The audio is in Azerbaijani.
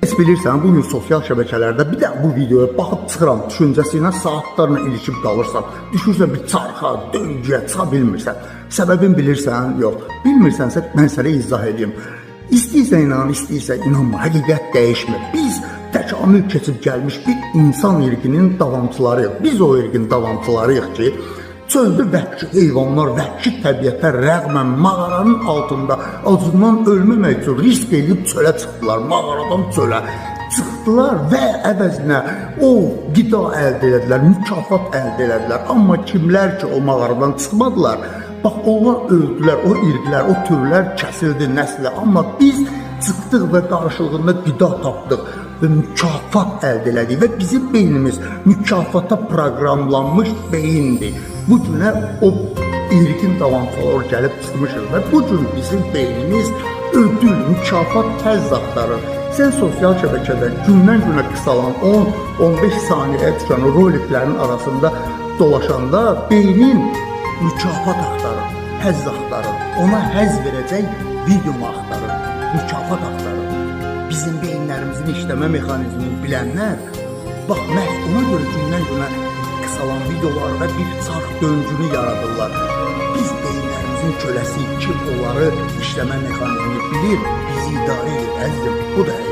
Heç bilirsən, bu gün sosial şəbəkələrdə bir də bu videoya baxıb çıxıram düşüncəsi ilə saatlarla ilişib qalırsan. Düşürsən bir çarxa, döngüyə, çıxa bilmirsən. Səbəbini bilirsən? Yox. Bilmirsənsə mən sənə izah edeyim. İstəyirsən inan, istəyirsən inanma, həqiqət dəyişmir. Biz təkamül keçib gəlmiş bir insan irqinin davamçılarıyıq. Biz o irqin davamçılarıyıq ki, çöldə vəhşi heyvanlar, vəhşi təbiətə rəğmən mağaranın altında acından ölməmək üçün risk eləyib çölə çıxdılar, mağaradan çölə çıxdılar və əvəzinə o qida əldə elədilər, mükafat əldə elədilər. Amma kimlər ki o mağaradan çıxmadılar, bax onlar öldülər, o irqlər, o türlər kəsildi nəslə. Amma biz çıxdıq və qarşılığında qida tapdıq və mükafat əldə elədik və bizim beynimiz mükafata proqramlanmış beyindir. Bu günə o irqin davamçıları gəlib çıxmışıq və bu gün bizim beynimiz ödül, mükafat, həzz axtarır. Sən sosial şəbəkədə gündən günə qısalan 10-15 saniyəyə düşən roliklərin arasında dolaşanda beynin mükafat axtarır, həzz axtarır. Ona həzz verəcək videonu axtarır, mükafat axtarır. Bizim beyinlərimizin işləmə mexanizmini bilənlər, bax məhz ona görə gündən günə qısalan videolar və bir çarx döngünü yaradırlar. Biz beyinlərimizin köləsiyik ki, onları işləmə mexanizmini bilir, bizi idarə edir əzizim. Bu da həqiqət.